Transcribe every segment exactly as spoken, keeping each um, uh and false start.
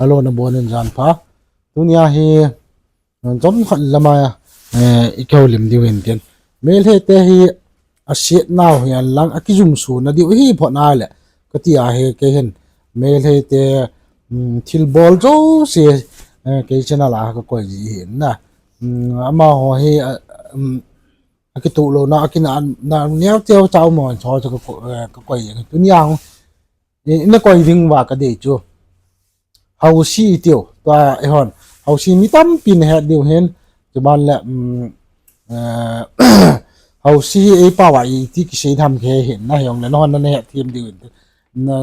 Hello, nabon un jan pha. Tunia hi, eh, chomkhat lama, eh, i kihoulim diu hin tin. Meitei te hi asetnau hi alang, akijumsona diu hi phatna le. Kati ahi kei hin. Meitei te, um, thilbol jouse, eh, kei channel a kakoi ji hin na. Um, amaho hi, ah, um, akituh louna, akina, na, neo teo chao mo, cho, cho, ka ko-, eh, kakoi jeng. Tunia hung, i, ina koi ding uva kadei chu. Hausi itiu, tua eihon. Hausi mi tampi nahet diu hin, chuban le, um, eh, Hausi hi eipao a iti kisei tham kei hin, na hijongle, nahon na nahet them diu hin. Na,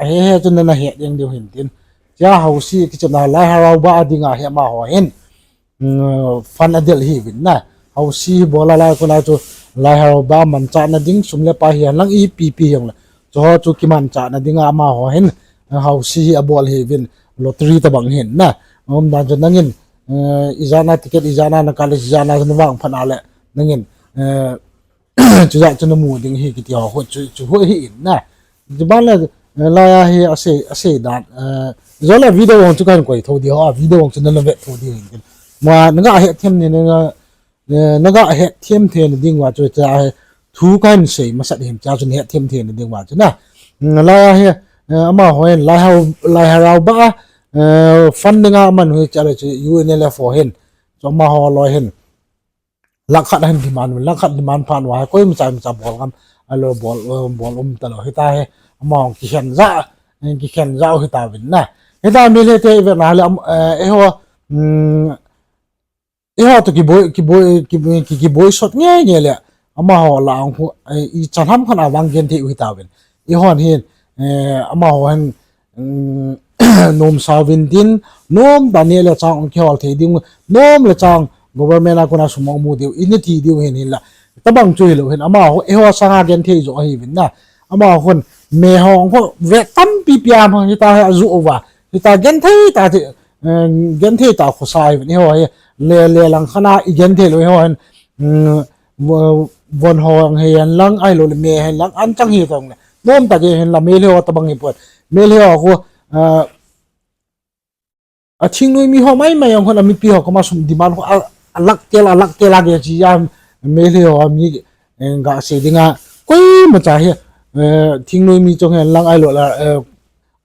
ahe he chun na nahet jeng diu hin tin. Chia Hausi kichena Lai Harao ba a dinga hi amaho hin. Mm, fund adel hiuvin na. Hausi hi bol a lai kona chu Lai Harao ba manchahna ding sum le pai hi alang ipi pi hijongle. Chuho chu kimanchahna dinga amaho hin, eh, Hausi hi abol hiuvin lottery tabang hin na. Umdan chu nangin, eh, ijat na ticket, ijat na na kale, ijat na chu navang phat a le. Nangin, eh, chujat chu namu ding hi kiti ho, ho chu, chu ho hi in na. Chuban le, eh, laiya hi asei, asei dan, eh, jole video vang chu kahin koi tho diu, a video vang chu nana vet tho diu hin tin. Ma, naga het them thei na, eh, naga het them theina ding uva chu cha hi thu kahin sei masat hin cha chu nahet them theina ding uva chu na. Mm, laiya hi, eh, amaho hin Lai Harao, Lai Harao ba, eh, fund dinga aman hui cha le chu U N L F O hin. Chu amaho loi hin. Lakh khat ahin demand, lakh khat demand phat uva, koimacha, imacha bol ngam, alo bol, eh, bol um talou, hita hi, amaho kikhen ja, eh, kikhen ja u hitauvin na. Hita Meitei te ivet na le, am, eh, eiho, mm, eiho toh kiboi, kiboi, kiboi, ki, kiboi sot nge nge le, amaho lah a hung khu, eh, ichan ham khat a vang genthei u hitauvin. Eihon hin, eh, amaho hin, um, nomsa uvin tin, nom tah neh le chang hung kihol thei ding, nom le chang government a kona sum hung mu diu, ina ti diu hin hinla. Tabang chu hilou hin, amaho, eiho sanga genthei jo ahiuvin na. Amaho hin, meiho hung khu, ve tampi pi a hung hita hi ajoh uva. Hita genthei tah ti, eh, genthei tah khosa ahiuvin, eiho hi, le, le lang khat a i genthei lou, eiho hin, um, Vo-, von ho ang hi hen lang, ahilou le me hen lang, anchang hi tong le. Nom tah kei hen la, Meitei ho tabang hi pon. Meitei ho khu, ah, a thingnoi mi ho mai mai ang hon a mipi ho koma sum demand ho a, a lakh tel, a lakh tel a kei chi a Meitei ho mi, eh, gasei dinga. Koimacha hi, eh, thingnoi mi chong hen lang ahilou le, eh,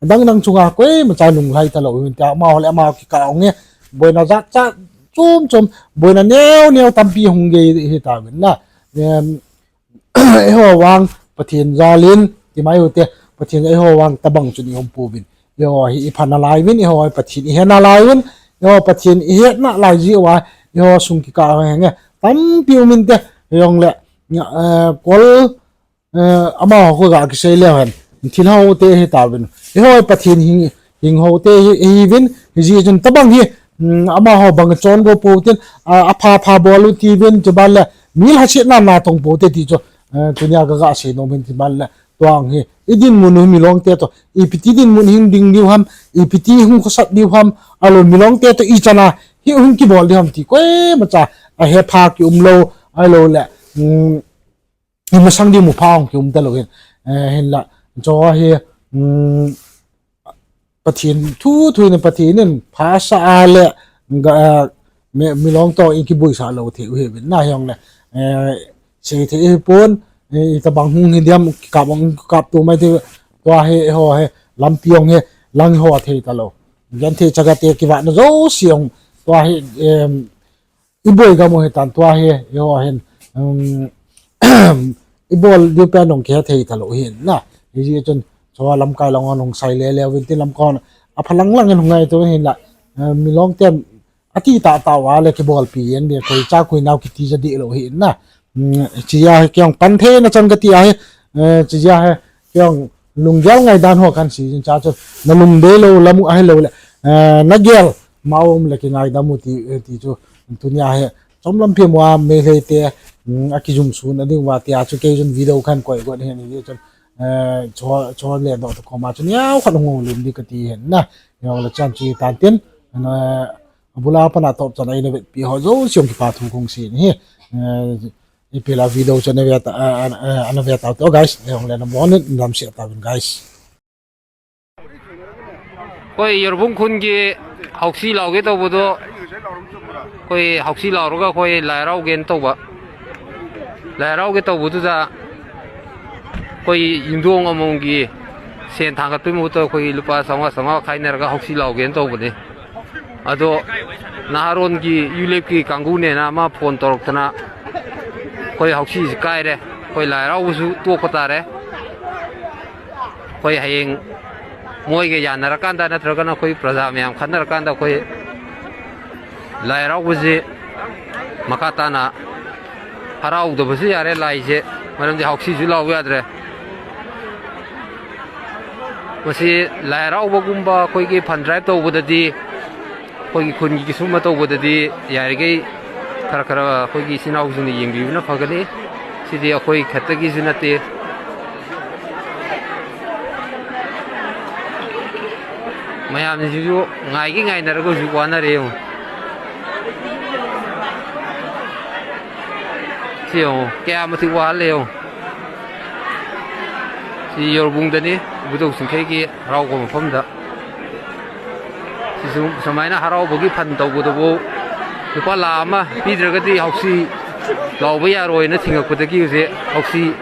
Adang dang chunga koimacha lunglhai talou hin tia, amaho le amaho kikah a hung e, boina jat jat chom chom, boina neo neo tampi hung gei hitauvin na. Em, eiho vang Pathen jalin, ti mai u te, Pathen eiho vang tabang chun i um pouvin. Eiho hi i pha nalai uvin, eiho hi Pathen i he nalai uvin, eiho Pathen i het nalai ji uva, eiho sung kikah a hung e, tampi um inte, hijongle, eh, kol, Eh, amaho khu ga kisei leu hen. Thil ho te hitauvin. Eiho Pathen hing, hing ho te hi, hiuvin, hijeh chun tabang hi, mm, amaho bang chon go pou tin, a, apha pha bol u tiuvin, chuban le, mi lhasetna natong pou te ti chu, eh, tunia ka gasei nom in chuban le, tua hi, i dinmun u hi milong te toh, ipi ti dinmun hing ding diu ham, ipi ti hung khosat diu ham, ahilou milong te toh ichan a, hi hung kibol diu ham ti, koimacha, a hepha kium lou, ahilou le, mm, i masang ding mu pha hung kium talou hin. Eh, hinla, cho hi, um, Pathen thu, thu in Pathen in phasah a le, ga, eh, mi, milong toh i kibuisah lou thei u hiuvin na hijongle, eh, sei thei hi pon, eh, i tabang hung hi diam, kap hung kap tu mai ti, tua hi, eiho hi, lampi hung hi, lang ho thei talou. Genthei chaga te kivahna jouse hung, tua hi, em, i boi gam u hitan tua hi, eiho hin, um, i bol diu pen hung kihe thei talou hin na. Hijeh chun, cho lamkai lang hon hung sai le le uvin tin lamkai hon, apha lang lang in hung ngai tu hin la, eh, milong ten, ati tah tah uva le kibolpi jen ding, koi cha koi nao kiti ja deh lou hin na. Um, chia hi kei hung pan theina chan kati ahi, eh, chia hi kei hung lunggel ngaidan ho kan sei jin cha chu, na lungdei lou lam u ahilou le, eh, na gel ma um le kingaidam u ti, eh, ti chu, tunia hi, chomlam phem uva Meitei te, mm, akijumsona ding uva tia chu kei chun video kan koi got hin, hijeh chun, eh, cho, cho le doh toh koma chu neo khat hung lim ding kati hin na, neo le chan chu tan tin, eh, abula pana top chan a ina vetpi ho jouse jong kipa thu kong sei hi, eh, ipi la video chu ana ve ta, a, a, a, ana ve tau te, guys, eiho le nabon in, namse tauvin, guys. ꯑꯩꯈꯣꯏ ꯌꯣꯔꯕꯨꯡ ꯈꯨꯟꯒꯤ ꯍꯥꯎꯁꯤ ꯂꯥꯎꯒꯦ ꯇꯧꯕꯗꯣ, ꯑꯩꯈꯣꯏ ꯍꯥꯎꯁꯤ ꯂꯥꯎꯔꯒ ꯑꯩꯈꯣꯏ ꯂꯥꯏ ꯍꯔꯥꯎꯒꯦꯅ ꯇꯧꯕ꯫ ꯂꯥꯏ ꯍꯔꯥꯎꯒꯦ ꯇꯧꯕꯗꯨꯗ ꯑꯩꯈꯣꯏ ꯌꯨꯝꯊꯣꯡ ꯑꯃꯃꯝꯒꯤ ꯁꯦꯟ ꯊꯥꯡꯒꯠꯄꯒꯤ ꯃꯍꯨꯠꯇ ꯑꯩꯈꯣꯏ ꯂꯨꯄꯥ ꯆꯥꯝꯃꯉꯥ ꯆꯥꯝꯃꯉꯥ ꯈꯥꯏꯅꯔꯒ ꯍꯥꯎꯁꯤ ꯂꯥꯎꯒꯦꯅ ꯇꯧꯕꯅꯤ꯫ ꯑꯗꯣ ꯅꯍꯥꯔꯣꯟꯒꯤ ꯌꯨꯂꯦꯞꯀꯤ ꯀꯥꯡꯕꯨꯅꯦꯅ ꯑꯃ ꯐꯣꯟ ꯇꯧꯔꯛꯇꯅ ꯑꯩꯈꯣꯏ ꯍꯥꯎꯁꯤꯁꯤ ꯀꯥꯏꯔꯦ꯫ ꯑꯩꯈꯣꯏ ꯂꯥꯏ ꯍꯔꯥꯎꯕꯁꯨ ꯇꯣꯛꯄ ꯇꯥꯔꯦ꯫ ꯑꯩꯈꯣꯏ ꯍꯌꯦꯡ ꯃꯣꯏꯒ ꯌꯥꯅꯔꯀꯥꯟꯗ ꯅꯠꯇ꯭ꯔꯒꯅ ꯑꯩꯈꯣꯏ ꯄ꯭ꯔꯖꯥ ꯃꯌꯥꯝ ꯈꯟꯅꯔꯀꯥꯟꯗ ꯑꯩꯈꯣꯏ ꯂꯥꯏ ꯍꯔꯥꯎꯕꯁꯤ ꯃꯈꯥ ꯇꯥꯅ ꯍꯔꯥꯎꯗꯕꯁꯨ ꯌꯥꯔꯦ ꯂꯥꯏꯁꯦ, ꯃꯔꯝꯗꯤ ꯍꯥꯎꯁꯤꯁꯨ ꯂꯥꯎꯕ ꯌꯥꯗ꯭ꯔꯦ꯫ ꯃꯁꯤ ꯂꯥꯏ ꯍꯔꯥꯎꯕꯒꯨꯝꯕ ꯑꯩꯈꯣꯏꯒꯤ ꯐꯟ ꯗ꯭ꯔꯥꯏꯚ ꯇꯧꯕꯗꯗꯤ, ꯑꯩꯈꯣꯏꯒꯤ ꯈꯨꯟꯒꯤ ꯁꯨꯝꯕ ꯇꯧꯕꯗꯗꯤ ꯌꯥꯔꯤꯈꯩ ꯈꯔ ꯈꯔ ꯑꯩꯈꯣꯏꯒꯤ ꯏꯆꯤꯟ ꯏꯅꯥꯎꯁꯤꯡꯅ ꯌꯦꯡꯕꯤꯕꯅ ꯐꯒꯅꯤ꯫ ꯁꯤꯗꯤ ꯑꯩꯈꯣꯏ ꯈꯛꯇꯒꯤꯁꯨ ꯅꯠꯇꯦ꯫ ꯃꯌꯥꯝꯁꯤꯁꯨ ꯉꯥꯏꯒꯤ ꯉꯥꯏꯅꯔꯒ ꯍꯧꯖꯤꯛ ꯋꯥꯅꯔꯦ ꯌꯦꯡꯉꯨ꯫ ꯁꯤ ꯌꯦꯡꯉꯨ, ꯀꯌꯥ ꯃꯇꯤꯛ ꯋꯥꯍꯜꯂꯦ ꯌꯦꯡꯉꯨ꯫ ꯁꯤ ꯌꯣꯔꯕꯨꯡꯗꯅꯤ, ꯏꯕꯨꯙꯧ ꯆꯤꯡꯈꯩꯒꯤ ꯍꯔꯥꯎꯕ ꯃꯐꯝꯗ꯫ ꯁꯤꯁꯨ ꯁꯨꯃꯥꯏꯅ ꯍꯔꯥꯎꯕꯒꯤ ꯐꯟ ꯇꯧꯕꯗꯨꯕꯨ ꯂꯨꯄꯥ ꯂꯥꯈ ꯑꯃ ꯄꯤꯗ꯭ꯔꯒꯗꯤ ꯍꯥꯎꯁꯤ ꯂꯥꯎꯕ ꯌꯥꯔꯣꯏꯅ ꯊꯤꯡꯉꯛꯄꯗꯒꯤ ꯍꯧꯖꯤꯛ ꯍꯥꯎꯁꯤ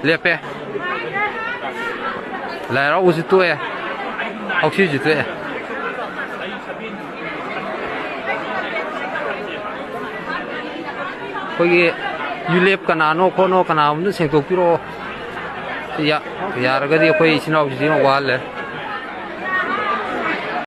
ꯂꯦꯞꯄꯦ꯫ ꯂꯥꯏ ꯍꯔꯥꯎꯕꯁꯨ ꯇꯣꯛꯑꯦ, ꯍꯥꯎꯁꯤꯁꯨ ꯇꯣꯛꯑꯦ꯫ ꯑꯩꯈꯣꯏꯒꯤ ꯌꯨꯂꯦꯞ ꯀꯅꯥꯅꯣ ꯈꯣꯠꯅꯣ ꯀꯅꯥ ꯑꯃꯅ ꯁꯦꯡꯗꯣꯛꯄꯤꯔꯛꯑꯣ꯫ ꯌꯥ-, ꯌꯥꯔꯒꯗꯤ ꯑꯩꯈꯣꯏ ꯏꯆꯤꯟ ꯏꯅꯥꯎꯁꯤꯡꯁꯤ ꯌꯥꯝ ꯋꯥꯍꯜꯂꯦ꯫